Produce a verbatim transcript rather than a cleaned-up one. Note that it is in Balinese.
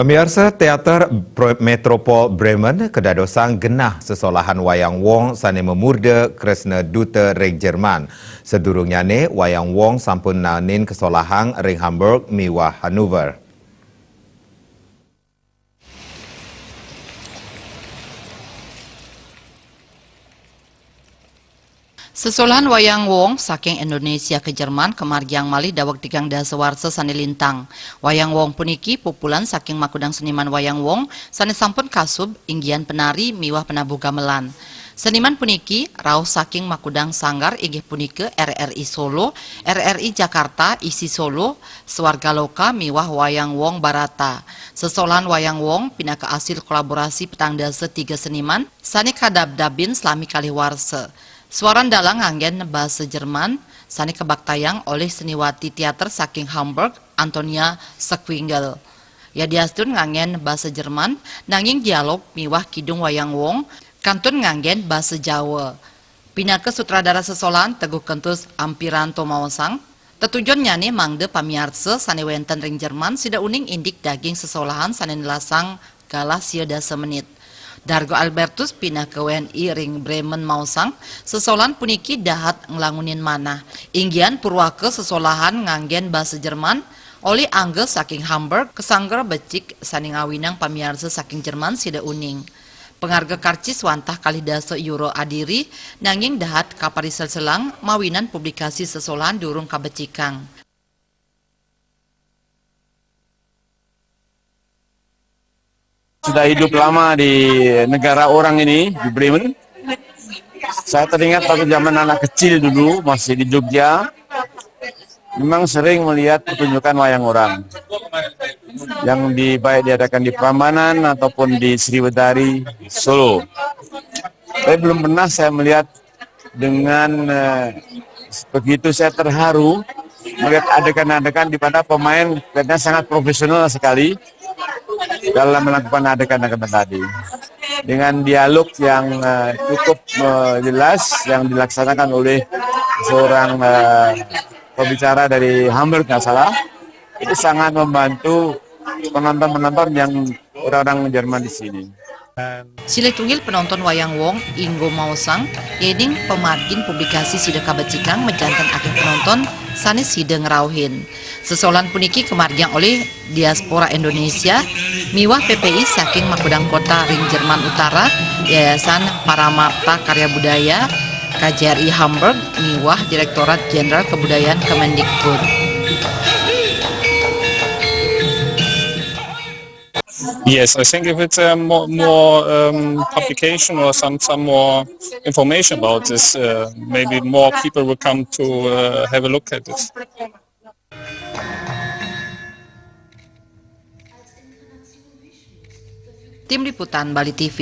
Pamiarsa, Teater Pro-, Metropol Bremen kadadosang genah sesolahan wayang wong sane mamurda Kresna Duta ring Jerman. Sadurungnyane, wayang wong sampun naenin kasolahang ring Hamburg miwah Hannover. Sesolahan wayang wong saking Indonesia ka Jerman kamargiang malih daweg tigang dasa warsa sane lintang. Wayang wong puniki pupulan saking makudang seniman wayang wong sane sampun kasub, inggihan penari miwah penabuh gamelan. Seniman puniki rauh saking makudang sanggar, inggih punika R R I Solo, R R I Jakarta, ISI Solo, Swargaloka miwah Wayang Wong Barata. Sesolahan wayang wong pinaka asil kolaborasi petang dasa tiga seniman sane kadabdabin salami kalih warsa. Swaran dalang nganggen basa Jerman sane kabaktayang olih seniwati teater saking Hamburg, Antonia Sequingle. Yadiastun nganggen basa Jerman, nanging dialog miwah kidung wayang wong kantun nganggen basa Jawa. Pinaka sutradara sesolahan, Teguh Kentus Ampiranto maosang, tetujonnyane mangda pamiarsa sane wenten ring Jerman sida uning indik daging sesolahan sane nelasang galah sia dasa menit. Dargo Albertus pinaka W N I ring Bremen maosang, sesolahan puniki dahat nglangunin manah. Inggihan purwaka sesolahan nganggen basa Jerman olih angga saking Hamburg, kasanggra becik sane ngawinang pamiarsa saking Jerman sida uning. Pangarga karcis wantah kalih dasa euro adiri, nanging dahat kaparisel selang mawinan publikasi sesolahan durung kabecikang. Sudah hidup lama di negara orang ini, di Bremen. Saya teringat waktu zaman anak kecil dulu, masih di Jogja, memang sering melihat pertunjukan wayang orang yang di, baik diadakan di Prambanan ataupun di Sriwedari, Solo. Tapi belum pernah saya melihat dengan, eh, begitu saya terharu melihat adegan-adegan di mana pemain kelihatannya sangat profesional sekali dalam melakukan adegan-adegan tadi. Dengan dialog yang, eh, cukup, eh, jelas yang dilaksanakan oleh seorang, eh, pembicara dari Hamburg, nggak salah, itu sangat membantu penonton-penonton yang orang-orang Jerman di sini. Silih tunggil penonton wayang wong Inggo maosang, yening pamargin publikasi sida kabecikang majanten akeh penonton sane sida ngrauhin. Sesolahan puniki kamargiang olih Diaspora Indonesia miwah P P I saking makudang kota ring Jerman Utara, Yayasan Paramarta Karya Budaya, K J R I Hamburg, miwah Direktorat Jenderal Kebudayaan Kemendikbud. Yes, I think if it's a more, more um, publication or some, some more information about this, uh, maybe more people will come to uh, have a look at it. Tim Liputan Bali T V.